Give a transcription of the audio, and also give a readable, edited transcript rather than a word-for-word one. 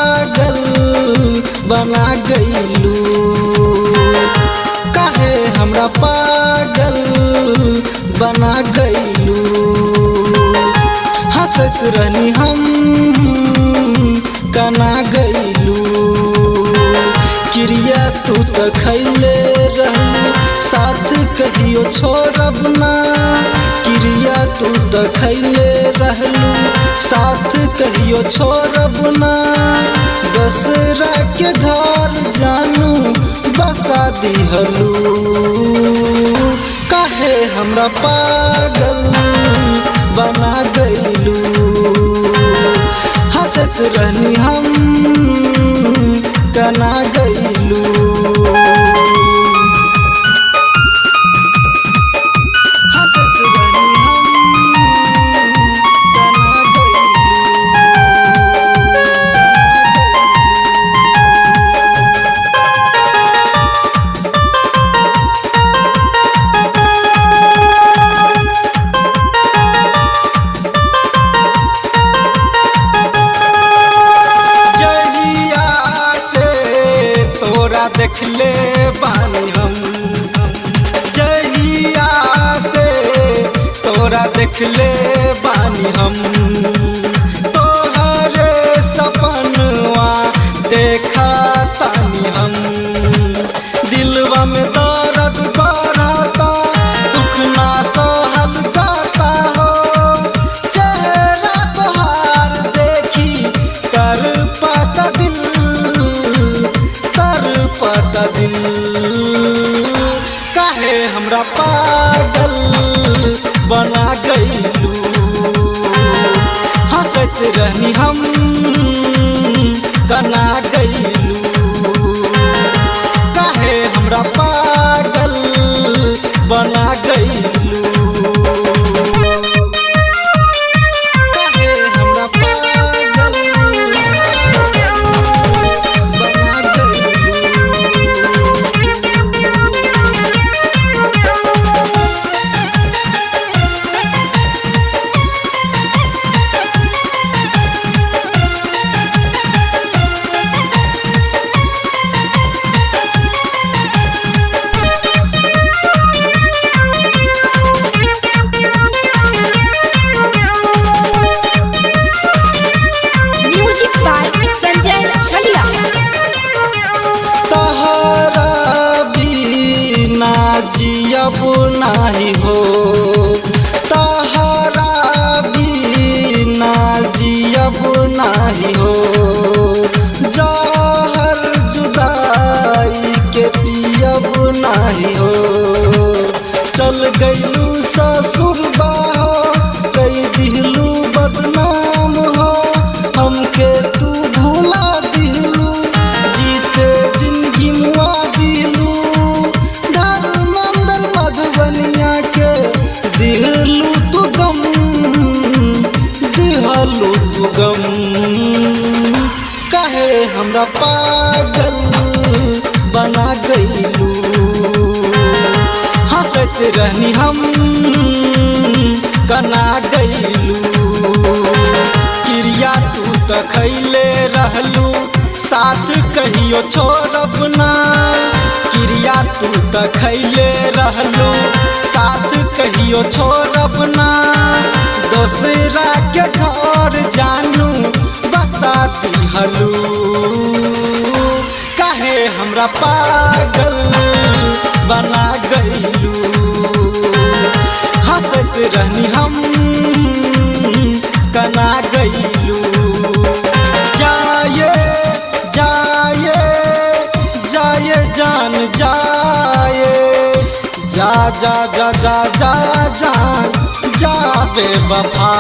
पागल बना गईलू, काहे हमरा पागल बना गईलू। हंसत रहनी हम कना गईलू, क्रिया तू त खैले रहलू साथ कहियो छोड़ब ना। क्रिया तू त खैले रहलू साथ कहियो छोड़ब ना। दोसरा के घर जानू बसा दिहलू, काहे हमरा पागल बना गईलू। हंसत रहनी हम कना गईलू। हंसत रहनी हम कना गईलू। जहिया से तोरा देखले बानी हम, जहिया से तोरा देखले बानी हम। तोहरे सपनवा देखा तानी हम, दिलवा में दर्द बढ़ता दुख ना सहल जाता हो। चेहरा तोहार देखी तर पाता दिल, तर पाता दिल। काहे हमरा पागल बना गईलू, हंसत रहनी हम कना गईलू। काहे हमरा पागल बना गईलू, काहे हमरा पागल बना गईलू। म्यूजिक बाय संजय छलिया। तहरा बिना जियब नाही हो, तहरा बिना जियब नाही हो। जहर जुदाई के पियब नाही हो। चल गईलू ससुर बाहो कई दिहलू बदनाम हो। हमके तू भुला दिहलू जीते जिंदगी मुआ दिलू। धर्मंदन मधुबनिया के दिहलू तू गम, दिहलू तू गम। काहे हमरा पागल बना गईलू, हंसत रहनी हम कना गईलू। क्रिया तू त खैले रहलू साथ कहियो छोड़ब ना। क्रिया तू त खैले रहलू साथ कहियो छोड़ब ना। दोसरा के घर जानू बसा दिहलू, काहे हमरा पागल बना गईलू। हंसत रहनी हम कना गईलू। जाए जाए जाए जान जाए, जा जा जा जा जा जान जा बेवफा।